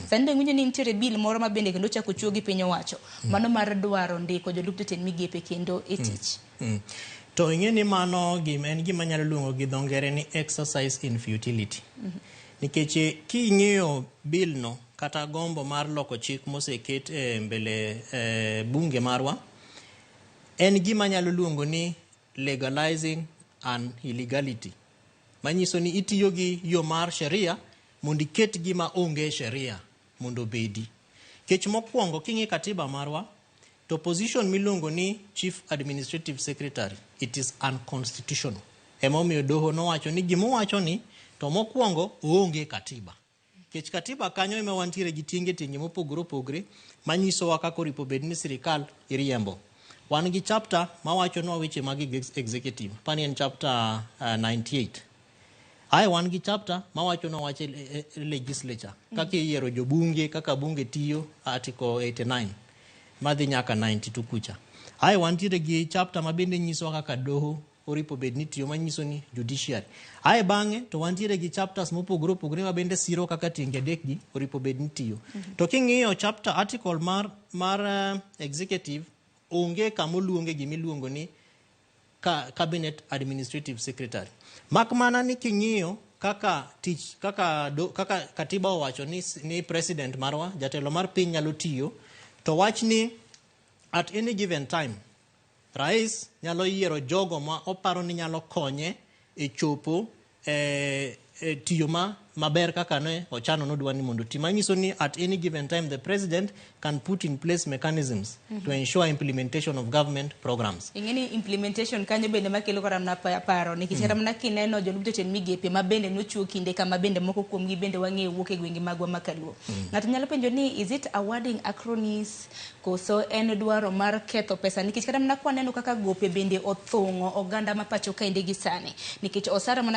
Sani dong' winjo ni nitiere bill moro ma bende kendo ochako chuo gi piny owacho. Mano mar dwaro ndiko jolup jotend migepe kendo e tich. To ing'e ni mano gima en gima nyalo luongo gi dho ngere ni exercise in futility. Nikech king'iyo bill no kata gombo mar loko chik moseket e mbele bunge marwa, en gima nyalo luongo ni legalizing an illegality. Manyiso ni itiyo gi yo mar sheria mondo iket gima onge e sheria mondo obedi. Kech mokwongo king'i katiba marwa, to position miluongo ni Chief Administrative Secretary, it is unconstitutional. Emomiyo doho nowacho ni gimowacho ni to mokwongo oonge katiba. Kech katiba kanyo ema wantiere gi tienge tienge mopogore opogore manyisowa kaka oripo bed ni sirikal iriembo. Wan gi chapter mawachonwa weche mag executive, pani en chapter 98. Ae wan gi chapter mawachonwa wach legislature, kaka iyiero jobunge, kaka bunge tiyo, article 89 madhi nyaka 92 kucha. Ae wantiere gi chapter ma bende nyisowa kaka doho oripo bed ni tiyo, manyiso ni judiciary. Ae bang'e to wantiere gi chapters mopogore opogore ma bende siro kaka tienge adek gi oripo bed ni tiyo. To king'iyo chapter article mar executive, onge kama oluonge gimiluongo ni cabinet administrative secretary. Mak mana ni king'iyo kaka tich kaka katiba owacho ni president marwa, jatelo mar piny, nyalo tiyo, to wach ni at any given time rais nyalo yiero jogo ma oparo ni nyalo konye e chopo e tiyo ma maber kaka ne ochano nodwa ni mondo oti. Manyiso ni at any given time the president can put in place mechanisms to ensure implementation of government programs. Ing'e ni implementation kanyo bende makelo kata mana paro nikech kata mana kineno jolup jotend migepe ma bende nochiwo kinde kama bende moko kuomgi bende wang'eyo wuok e gwenge magwa ma Kaluo. Ng'ato nyalo penjo ni is it awarding acronyms koso en dwaro mar ketho pesa? Nikech kata mana kwaneno kaka gope bende othung'o oganda ma pacho kaendi gi sani, nikech osara mana